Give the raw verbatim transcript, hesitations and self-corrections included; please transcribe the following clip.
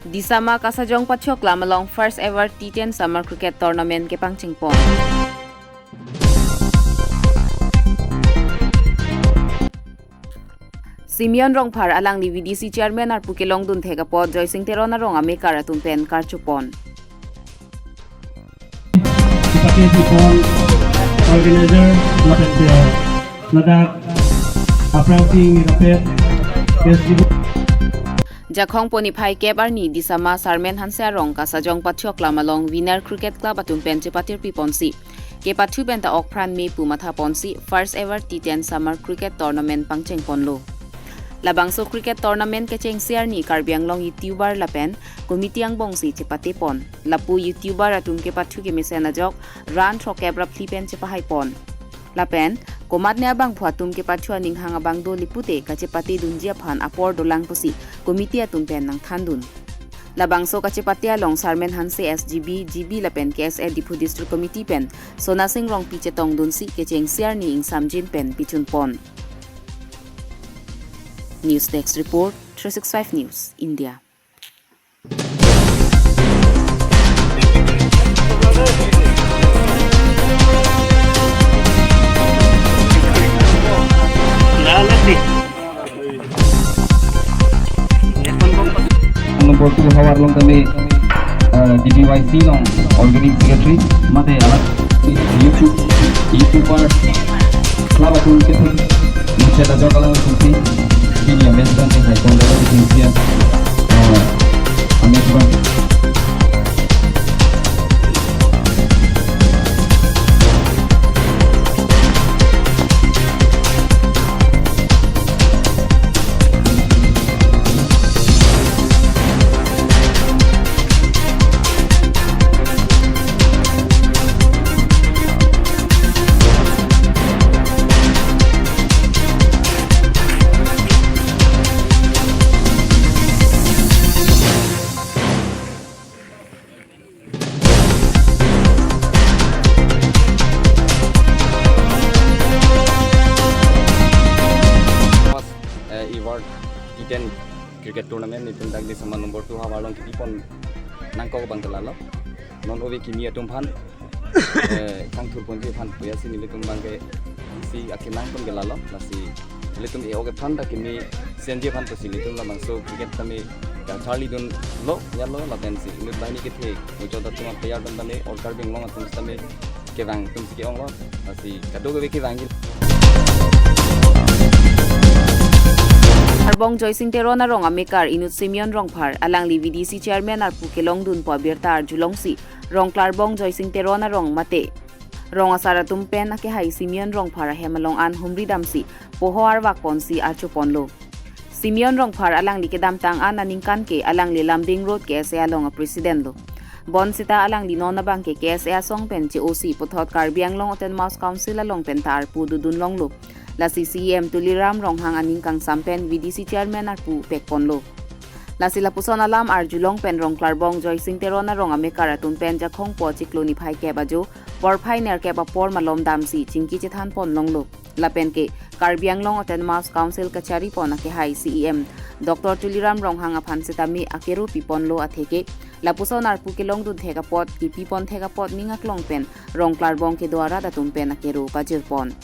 Disama Kasajong Pachoklam along first ever T ten Summer Cricket Tournament kepangchengpon. Simeon Rongphar alangli V D C Chairman arpu kelongdun thek apot Joysing Teron arong amekar atum pen karchupon. Chepate pipon organizer lapen ke ladak aphrangsi nirapet festival. Jakhong po niphai kep arni Disama Sarmen Hanse arong Kasajong Pachoklam along Winner Cricket Club atum pen chepatir piponsi kepathu penta okpran me pu mathaponsi first ever T ten Summer Cricket Tournament pangchengponlo. Labangso cricket tournament kechengsi arni Karbi Anglong YouTuber lapen committee angbongsi chepatepon. Lapu YouTuber atum kepathu kemesen ajok run throkep ra phli pen chepahaipon. Lapen komatne abangphu atum kepathu aning hang abang do lipute kachepate dunji aphan apor dolang pusi committee atum pen nangthandun. Labangso kachepate along Sarmen Hanse S G B, G B lapen K S A Diphu District Committee pen Sona Sing Rongpi chetongdunsi kechengsi arni ingsamjin pen pichunpon. News Desk Report, three six five News, India. Number two havar along tame, uh, D B Y C along organizing secretary, mate alat YouTube, YouTuber, club atum kethek, Michel Ajok along atumsi, kini amesban ke hai kondela di kinsia, uh, amesban. First, eh, ever T ten cricket tournament nelitum dak Disama number two havar along kepipon nangkok abang ke lalo. Non ove kimi atum aphan, eh, kangthurponji aphan puya si nelitum abang ke si akenangpon ke lalo. Lasi nelitum e-ok aphan ta kimi senji aphan pusi nelitum labangso cricket tame kacharlidunlo, ya lo, lapen si inut banghini kethe, muchot atum a-player atum tame, or Karbi Anglong atum tame kevang atumsi ke-onglo, lasi kadokave kevangji. Rongklarbong Joysing Teron arong amekar inut Simeon Rongphar, alangli V D C Chairman arpu kelongdunpo abirta arjulongsi, Rongklarbong Joysing Teron arong mate rong asar atum pen akehai Simeon Rongphar ahem along an humri damsi, poho arvakponsi archuponlo. Simeon Rongphar alangli kedamtang an aningkan ke alangli Lumding Road K S A along a-president lo. Bonsita alangli non abang ke K S A asong pen che-osi puthot Karbi Anglong Autonomous Council along penta arpu dodun longlo. Lasi C E M Tuliram Ronghang aning kangsam pen V D C Chairman arpu pekponlo. Lasi lapuson alam arjulong pen Rongklarbong Joysing Teron arong amekar atum pen Jakhong po chiklo niphai kep ajo, porphai nerkep apor malom damsi chingki chethanpon longlo. Lapen ke Karbi Anglong Autonomous Council kacharipon akehai C E M Doctor Tuliram Ronghang aphan sitame akero piponlo atheke, lapuson arpu kelongdun thek apot, kepipon thek apot ning aklong pen Rongklarbong kedo arat atum pen akero pajirpon.